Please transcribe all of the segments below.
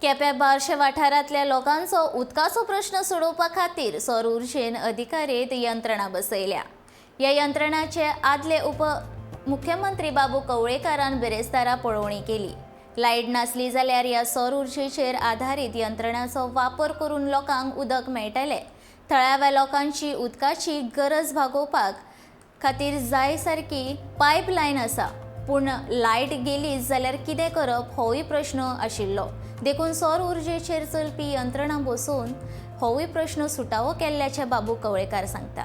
केप्यां बार्शे वाठारांतल्या लोकांचो उदकाचो प्रश्न सोडोवपा खातीर सौर उर्जेन अधिकारीत यंत्रणा बसयल्या. ह्या यंत्रणाचे आदले उप मुख्यमंत्री बाबू कवळेकारान बिरेस्तारा पळोवणी केली. लायट नासली जाल्यार ह्या सौर उर्जेचेर आधारीत यंत्रणाचो वापर करून लोकांक उदक मेळटलें. थळाव्या लोकांची उदकाची गरज भागोवपाक खातीर जाय सारकी पायपलायन आसा, पूण लायट गेली जाल्यार कितें करप होवूय प्रश्न आशिल्लो. देखून सौर उर्जेचेर चलपी यंत्रणा बसोवन होवूय प्रश्न सुटावो केल्ल्याचें बाबू कवळेकार सांगता.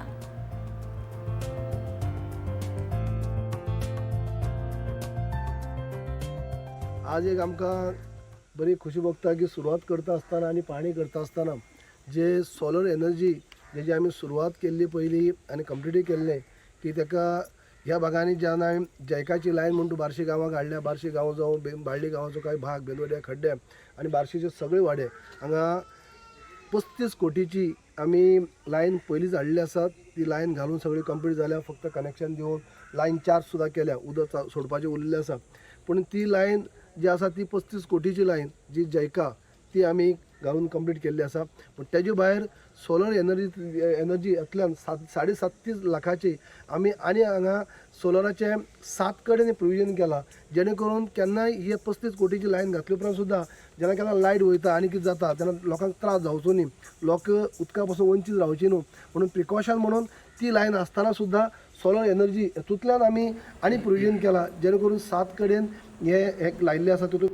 आज एक आमकां बरी खुशी भोगता की सुरवात करता आसतना आनी पाणी करता आसतना जे सोलर एनर्जी जेजी आमी सुरवात केल्ली पयली आनी कंप्लिटूय केल्लें की ताका ह्या भागांनी जेन्ना हांवें जैकाची लायन म्हूण तूं बार्शी गांवाक हाडल्या, बार्शी गांव जावं बाळ्ळी गांवाचो कांय भाग, बेनवड्या, खड्ड्या आनी बार्शीचे सगळे वाडे हांगा 35 कोटीची आमी लायन पयलींच हाडलेली आसात. ती लायन घालून सगळी कंप्लीट जाल्या, फक्त कनेक्शन दिवन लायन चार्ज सुद्दां केल्या, उदक सोडपाचें उरलेलें आसा. पूण ती लायन जी आसा ती 35 कोटीची लायन जी जैका ती आमी घालून कंप्लीट केल्ली आसा. पूण तेजे भायर सोलर एनर्जी हातल्यान 7.5 लाखाची आमी आनी हांगा सोलराचे 7 कडेन प्रोविजन केलां, जेणे करून केन्नाय ही 35 कोटीची लायन घातले उपरांत सुद्दां जेन्ना केन्ना लायट वयता आनी कितें जाता तेन्ना लोकांक त्रास जावचो न्ही, लोक उदका पासून वंचीत रावची न्हू म्हणून प्रिकॉशन म्हणून ती लायन आसतना सुद्दां सोलर एनर्जी हेतूंतल्यान आमी आनी प्रोविजन केलां, जेणे करून 7 कडेन हे लायिल्लें आसा तितूंत.